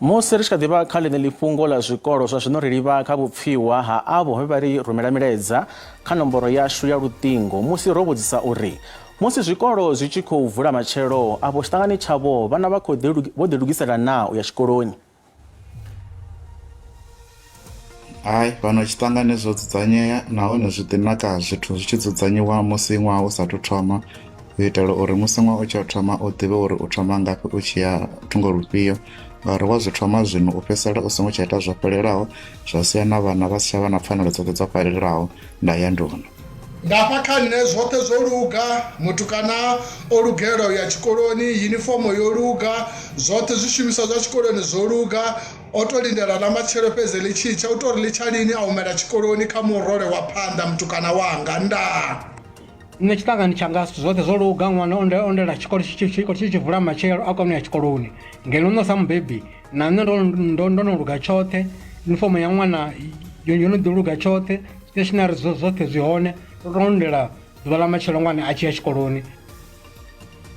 Musi ri tshi kha ḓi vha kha ḽeneḽi fhungo ḽa zwikolo zwa zwino, ri livha kha vhupfiwa ha avho vhe vha ri rumela milaedza kha nomboro yashu ya luṱingo musi ro vhudzisa uri musi zwikolo zwi tshi khou vula matshelo, afho tshiṱangani tshavho vhana vha khou vho ḓilugisela naa u ya tshikoloni. Hai, fhano tshiṱangani zwo dzudzanyea nahone zwi ḓi naka zwithu zwi tshi dzudzanyiwa musi ṅwaha u sathu thoma u itela uri musi ṅwaha u tshi thoma u ḓivhe uri u thoma ngafhi u tshi ya thungo lufhio ngauri wa zwi thoma zwino u fhedzisela u songo tsha ita zwo fhelelaho zwa sia na vhana vha si tsha vha na pfanelo dzoṱhe dzo fhelelaho nda ya nduna. Ngafha kha nṋe zwoṱhe zwo luga, mutukana o lugela u ya tshikoloni, yunifomo yo luga, zwoṱhe zwishumiswa zwa tshikoloni zwo luga, o tou lindela ḽa matshelo fhedzi ḽi tshi tsha, u tou ri ḽi tsha lini a humela tshikoloni kha murole wa phanḓa mutukana wanga. Ndaa. Nṋe tshiṱangani tshanga zwithu zwoṱhe zwo luga, ṅwana o ndela tshikolo tshi tshi vula matshelo a kone u ya tshikoloni, ngeno nṋe sa mubebi na nṋe ndo ndo ndo no luga tshoṱhe, yunifomo ya ṅwana yo no ḓi luga tshoṱhe, stationary zwoṱhe zwi hone, ro to lindela ḓuvha ḽa matshelo ṅwana a tshi ya tshikoloni.